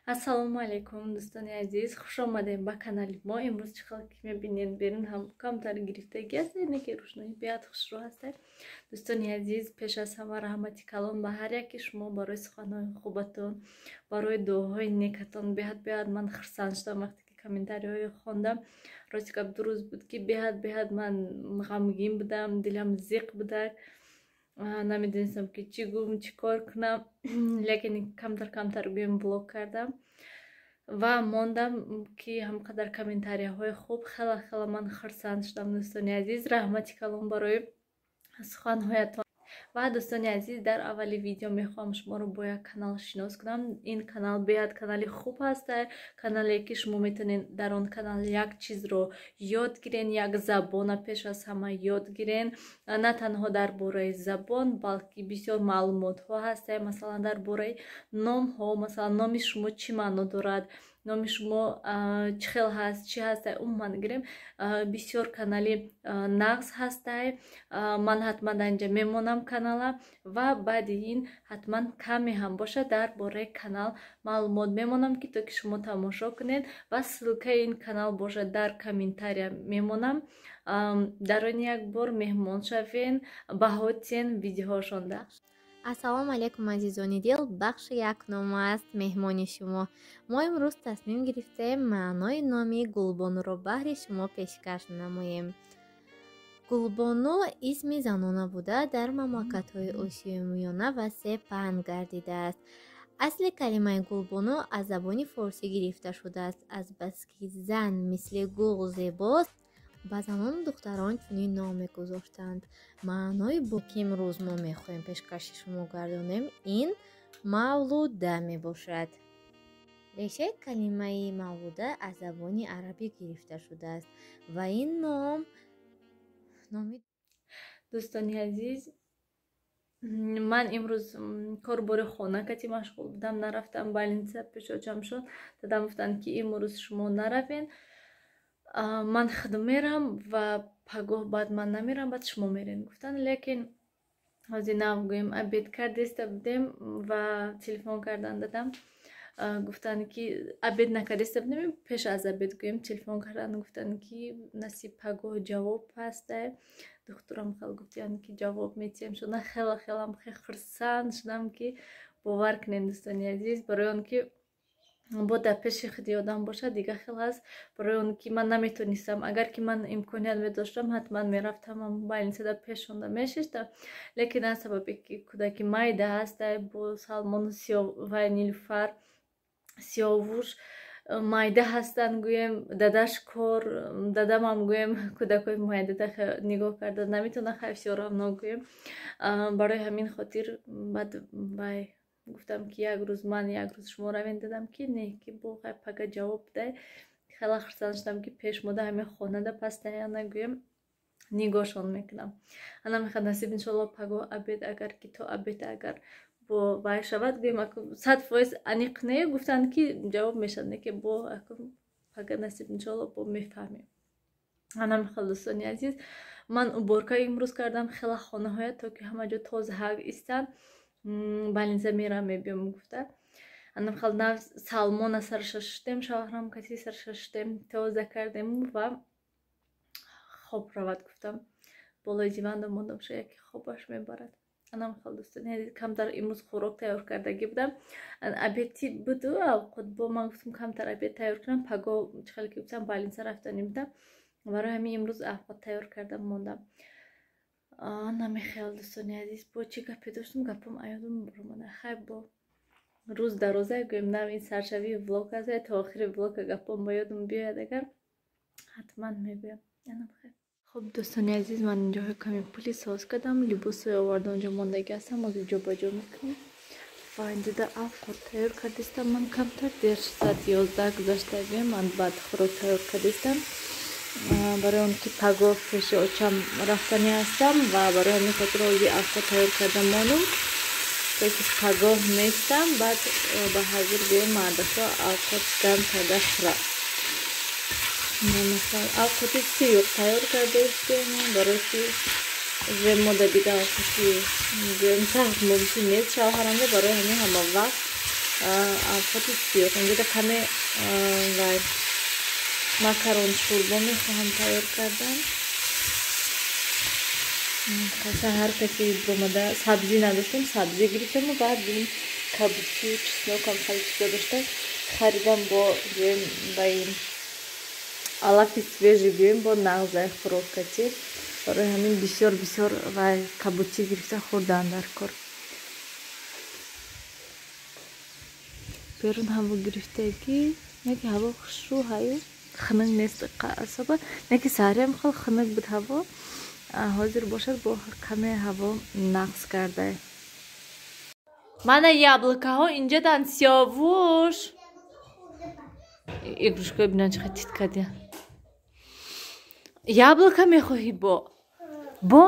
Ассалому алайкум, дӯстони азиз, хуш омадем ба канали мо. Имрӯз чӣ хел ки мебинед, берун ҳам камтар гирифтагӣ аст, яъне ки рӯшноӣ беҳад хушрӯ ҳастед. Дӯстони азиз, пеш аз ҳама раҳмати калон ба ҳар яке шумо барои суханҳои хубатон, барои дуоҳои некатон. Беҳад беҳад ман хурсанд шудам, вақте ки комментариҳои хондам. Рости гап, 2 рӯз буд, ки беҳад беҳад ман ғамгин будам, дилам зиқ будак, намедонистам, ки чӣ гӯм, чӣ кор кунам. Лекин камтар камтар гӯем, влог кардам ва мондам, ки ҳамқадар комментарияҳои хуб, хела хела ман хурсанд шудам. Дӯстони азиз, раҳмати калон барои суханҳоятон. Ва дӯстони азиз, дар аввали видео мехоҳам шуморо бо як канал шинос кунам. Ин канал беҳад канали хуб ҳаста, канале ки шумо метавонед дар он канал як чизро ёд гирен, як забона пеш аз ҳама ёд гирен. На танҳо дар бораи забон, балки бисёр маълумотҳо ҳаста, масалан, дар бораи номҳо, масалан, номи шумо чӣ маъно дорад, номи шумо чӣ хел ҳаст, чӣ ҳастай, умуман гирем, бисёр канали нағз ҳастай. Ман ҳатман дар инҷа мемонам канала ва баъди ин ҳатман каме ҳам бошад дар бораи канал маълумот мемонам, ки то ки шумо тамошо кунед, ва ссылкаи ин канал бошад, дар комментария мемонам. Дар он як бор меҳмон шавен, баҳотен видеоҳошонда. Ассалому алайкум, азизони дил! Бахши якнома аст меҳмони шумо. Мо имрӯз тасмим гирифтем маънои номи Гулбонуро баҳри шумо пешкаш намоем. Гулбону исми занона буда, дар мамлакатҳои Осиёи Миёна васеъ паҳн гардидааст. Асли калимаи Гулбону аз забони форсӣ гирифта шудааст. Азбаски зан мисли гул зебост, ба занону духтарон чунин ном мегузоштанд. Маънои ки имрӯз мо мехоҳем пешкаши шумо гардонем, ин Мавлуда мебошад. Решаи калимаи Мавлуда аз забони арабӣ гирифта шудааст ва ин ном номи Дӯстони азиз, ман имрӯз корбори хона кати машғул будам, нарафтам больница пеши очамшон. Дадам гуфтанд, ки имрӯз шумо наравен, ман худам мерам ва пагоҳ баъд ман намерам, баъд шумо мерен, гуфтанд. Лекин ҳозир нав гӯем, обед кардеста будем ва телефон кардан дадам, гуфтанд, ки обед накардеста будем, пеш аз обед гӯем, телефон кардан, гуфтанд, ки насиб, пагоҳ ҷавоб ҳаста. Духтурам хел гуфтиянд, ки ҷавоб метиҳем шуда. Хела хелам хурсанд шудам, ки бовар кунед, дӯстони азиз, барои он ки бо дар пеши худи одам бошад, дигар хел ҳаст. Барои он ки ман наметонистам, агар ки ман имконият медоштам, ҳатман мерафтам, больницада пешонда мешиштам. Лекин аз сабабе ки кӯдаки майда ҳаста, бо Салмону вай Нилуфар, Сиёвуш майда ҳастанд, гӯем, дадаш кор, дадамам, гӯем, кӯдакҳои майдада нигоҳ карда наметавона, хайр, всё равно, гӯем, барои ҳамин хотир баъд вай гуфтам, ки як рӯз ман, як рӯз шумо равен. Дадам ки не, ки бо хай, пага ҷавоб дай. Хеле хурсанд шудам, ки пешмода ҳамин хонада постоянно, гӯем, нигоҳшон мекунам. Ана мехоҳад, насиб, иншолло, пагоҳ обед, агар ки то обед агар бо вай шавад, гӯем, 100% аниқ не, гуфтанд, ки ҷавоб мешавад, не ки бо пага, насиб, иншолло, бо мефаҳмем. Ана мехоҳад, дӯстони азиз, ман уборка имрӯз кардам хела хонаҳоя, то ки ҳама ҷо тоза истанд. Больница мерам, мебиём гуфта. Ана хел нав Салмона сарша шуштем, шавҳарам каси сарша шуштем, тоза кардем ва хоб равад гуфтам. Болои диванда мондам, ша яке хобаш мебарад. Анам хел, дӯстони азиз, камтар имрӯз хӯрок тайёр кардагӣ будам, обеди буду авқот. Бо ман гуфтам, камтар обед тайёр кунам, пагоҳ чӣ хеле ки гуфтам, больница рафтанӣ будам, барои ҳамин имрӯз авқот тайёр кардам, мондам. Намехел, дӯстони азиз, бо чӣ гапе доштам, гапам аёдум баромада. Хай, бо рӯз дароза, гӯем, нав ин саршавии влог аст, то охири влога гапом ба ёдум биёяд агар, ҳатман мегӯям. Хуб, дӯстони азиз, ман инҷо каме пули соз кардам, либосҳои оварда онҷо мондагӣ ҳастам, ҳозир ҷобаҷо мекунем. Ва инҷода авқот тайёр кардистам ман камтар дер, соати 11 гузашта, гӯем, ман баъд хӯрок тайёр кардистам, барои он ки пагоҳ пеши очам рафтанӣ ҳастам ва барои ҳамин хотир ҳозир авқот тайёр карда монум, то ки пагоҳ нестам, баъд ба ҳазир, гӯем, мардакҳо авқот гарм карда хӯрад. Масалан, авқоти сиюқ тайёр кардаистем, барои ки уже мода дига авқоти, гӯем, сахт мумкин нест шавҳарамда, барои ҳамин ҳама вақт Авқоти сиёҳ. Инҷода каме вай макарон шӯрбо мехоҳам тайёр кардан. Саҳар каси бромада сабзӣ надоштем, сабзӣ гирифтему баъд бин кабутию чеснокам хеле чизо дошта харидам, бо гӯем вай алафи свежий гӯем, бо нағзаи хӯроккатӣ. Барои ҳамин бисёр бисёр вай кабутӣ гирифта хӯрдан дар кор. Берун ҳаво гирифтагӣ, не ки ҳаво хушрӯ ҳаю хунук нест асоба, не ки саҳариам хел хунук буд ҳаво, ҳозир бошад бо каме ҳаво нақс карда. Мана яблокаҳо инҷадан, Сиёвуш. Игрушкаи бинан чӣ қадр тит кардия. Яблоко мехоҳӣ бо? Бо?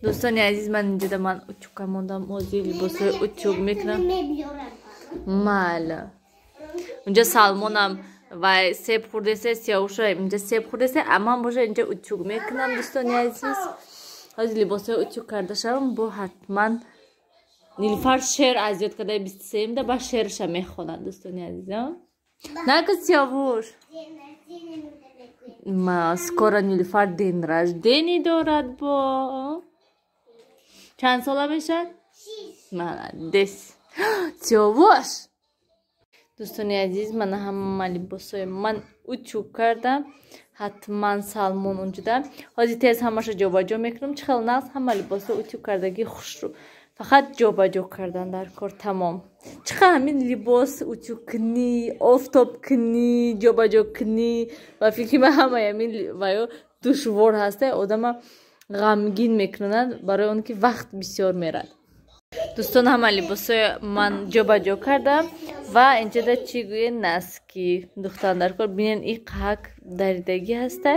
Дӯстони азиз, ман инҷода ман утюгка мондам, ҳозир либосҳои утюг мекунам. Майла. Унҷа Салмонам вай себ хӯрдесе, Сиёвуша инҷа себ хӯрдесе, а ман боша инҷа утюг мекунам, дӯстони азиз. Ҳозир либосҳои утюг карда шавам, бо ҳатман Нилуфар шеър аз ёд карда 23-да, ба шеърша мехонад, дӯстони азизам. Наку, Сиёвуш. Ма скоро Нилуфар день рождения дорад бо. Чанд сола мешавад? Молодец. Сиёвуш. Дӯстони азиз, мана ҳама либосҳои ман утюг кардам. Ҳатман Салмон унҷуда. Ҳозир тез ҳамаша ҷобаҷо мекунам. Чӣ хел нағз ҳама либосҳо утюг кардагӣ хушрӯ. Фақат ҷобаҷо кардан дар кор, тамом. Чӣ қадр ҳамин либос утюг кунӣ, офтоб кунӣ, ҷобаҷо кунӣ, ба фикри ман ҳамаи ҳамин ваё душвор ҳаста, одама ғамгин мекунад, барои он ки вақт бисёр мерад. Дӯстон, ҳама либосҳои ман ҷобаҷо кардам ва инҷода чӣ гӯе носки духтан дар кор. Бинен, и қаҳак даридагӣ ҳаста,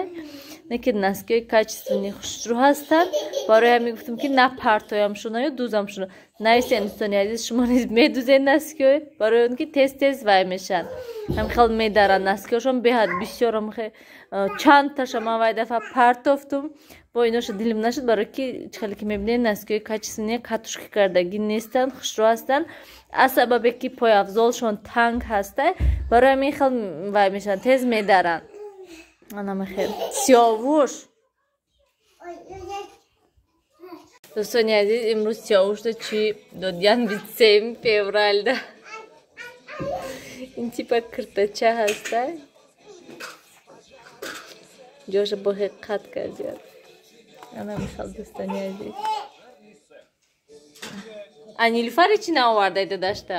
не ки носкиҳои качественный хушрӯ ҳастанд. Барои ҳамин гуфтам ки на партоямшона ё дузамшона. Нависен, дӯстони азиз, шумо низ медузед носкиҳои, барои он ки тез тез вай мешаванд. Ҳам хел медаранд носкиҳошон беҳад бисёр, чандташа ман вай дафъа партофтум, бо иноша дилим нашуд, барои ки чӣ хеле ки мебинед носкиҳои качественные катушка кардагӣ нестанд, хушрӯ ҳастанд. Аз сабабе ки пойафзолшон танг ҳаста, барои ҳамин хел вай мешаванд, тез медаранд. Анамахел. Сиёвуш. Дӯстони азиз, имрӯз Сиёвушда чӣ додян 23 февралда. Ин типа киртача ҳаста. Ҷоша бо ҳиққат кардиям. Анамихел, дӯстони азиз. А Нилуфаре чӣ наовардай дадашта?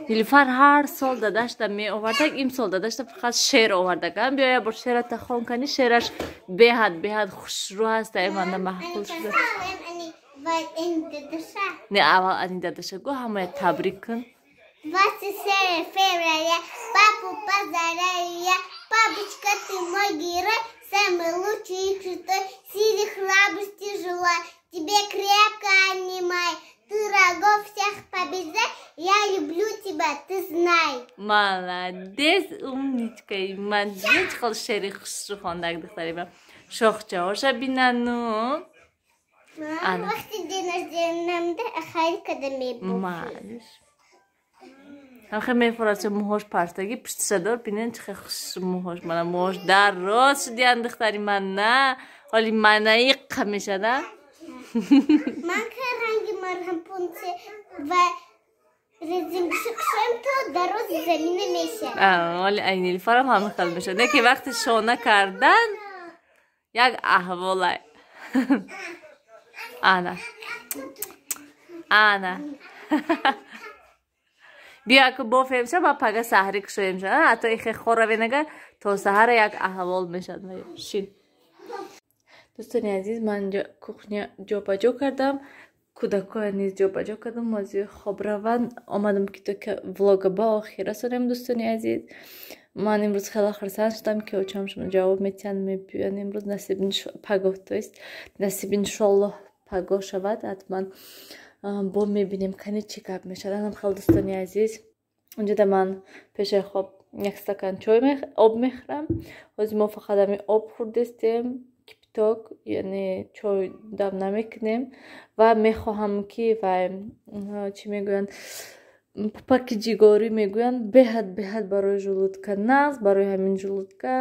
Нилуфар ҳар сол дадашта меовардаг, имсол дадашта фақат шеър овардаг. Биё як бор шеърата хон кани, шеъраш беҳад беҳад хушрӯ ҳаста, манда маҳфуз шуда. Не, аввал ани дадаша гӯ, ҳамая табрик кун. 27 февраля папу поздравляю я. Папочка, ты мой герой, самый лучший и крутой. Силе храбрости желаю, тебе крепко обнимай. Ты врагов всех побеждай, я люблю тебя, ты знай. Молодец, умничка. Молодец, хел шеъри хушрӯ хондаг, духтари ман. Шохчаҳоша бинану. Вақти день рождения харид карда мебошӣ. Малиш. Ҳамхел мефорад, чо мӯҳош партагӣ пуштиша дор, бинен чӣ хел хуш мӯҳош. Мана мӯҳош дароз шудиян, духтари ман, на? Ҳоли манаиққа мешада. Ман ки ранги марҳампунси ва резинкашо кушоем, то дарози замина мешавад. Ҳоли ай Нилуфарам ҳама хел мешавад. Не ки вақти шона кардан як аҳволай. Ана. Ана. Биё аку бофем ша, ба пага саҳрӣ кушоем ша. Ҳатто ихе хоравен агар то саҳара як аҳвол мешавад. Шин. Дӯстони азиз, ман инҷо кухня ҷобаҷо кардам, кӯдакҳоя низ ҷобаҷо кардам, ҳозир хоб раванд. Омадам ки то влога ба охир расонем, дӯстони азиз. Ман имрӯз хеле хурсанд шудам, ки очам шумо ҷавоб метиҳанд, мебиёянд имрӯз, насиб пагоҳ, то есть насиб иншоллоҳ пагоҳ шавад, ҳатман бо мебинем, кани чӣ гап мешавад. Анам хел, дӯстони азиз, унҷода ман пешаи хоб як стакан чой об мехӯрам. Ҳозир мо фақат ҳамин об хӯрдестем. Кипяток, яъне чой дам намекунем. Ва мехоҳам, ки вай чӣ мегӯянд, пупаки ҷигорӣ мегӯянд, беҳад беҳад барои желудка нағз, барои ҳамин желудка,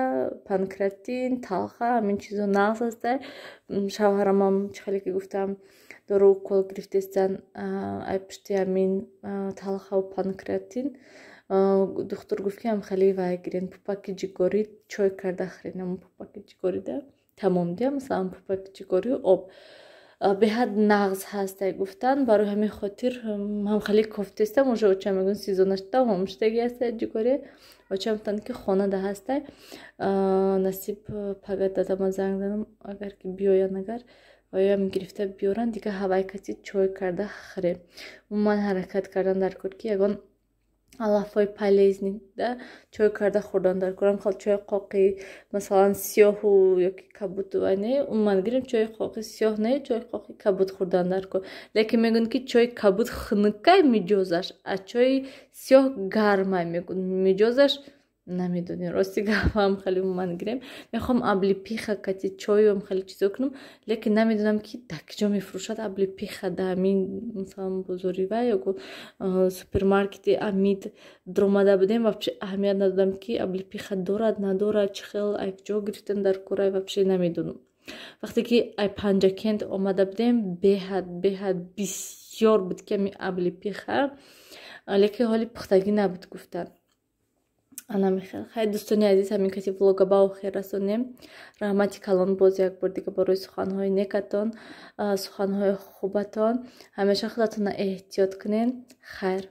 панкреатин, талха, ҳамин чизо нағз аста. Шавҳарамам, чӣ хеле ки гуфтам, дору, укол гирифтестан ай пушти ҳамин талхаву панкреатин. Духтур гуфт, ки ҳам хеле вай гирен, пупаки ҷигорӣ чой карда хӯрен. Ҳамн пупаки ҷигорида тамом дия, масалан, пупаки ҷигорию об беҳад нағз ҳастай, гуфтан. Барои ҳамин хотир ҳам хеле кофтестам. Уже очам мегӯян, сезонаш тамом шудаги ҳастай ҷигорӣ. Очам гуфтанд, ки хонада ҳастай. Насиб, пага дадама занг занам, агар ки биёянд, агар оям гирифта биёранд, дига ҳавай кати чой карда хӯрем. Умуман, ҳаракат кардан дар кор, ки ягон алафҳои полезный да чой карда хӯрдан дар кор. Хел чойи қоқи, масалан, сиёҳу ёки кабуду вай не, умуман гирем, чойи қоқи сиёҳ не, чойи қоқи кабуд хӯрдан дар кор. Лекин мегӯянд, ки чойи кабуд хунукай миҷозаш, а чойи сиёҳ гармай, мегӯянд, миҷозаш. Намедонем, рости гапам. Хеле умуман гирем, мехоҳам облепиха кати чоюам хеле чизо кунам, лекин намедонам, ки дар киҷо мефурӯшад облепиха. Дар ҳамин, масалан, бозори вай ё супермаркети Амид дуромада будем, вообще аҳамият надодам, ки облепиха дорад, надорад, чӣ хел, ай куҷо гирифтан дар кора, вообще намедонам. Вақте ки ай Панҷакент омада будем, беҳад беҳад бисёр буд, ки ҳамин облепиха, лекин ҳоли пухтагӣ набуд, гуфтанд. Ана михел. Хай, дӯстони азиз, ҳамин каси влога ба охир расонем. Раҳмати калон боз як бор дига барои суханҳои некатон, суханҳои хубатон. Ҳамеша худатонро эҳтиёт кунед. Хайр.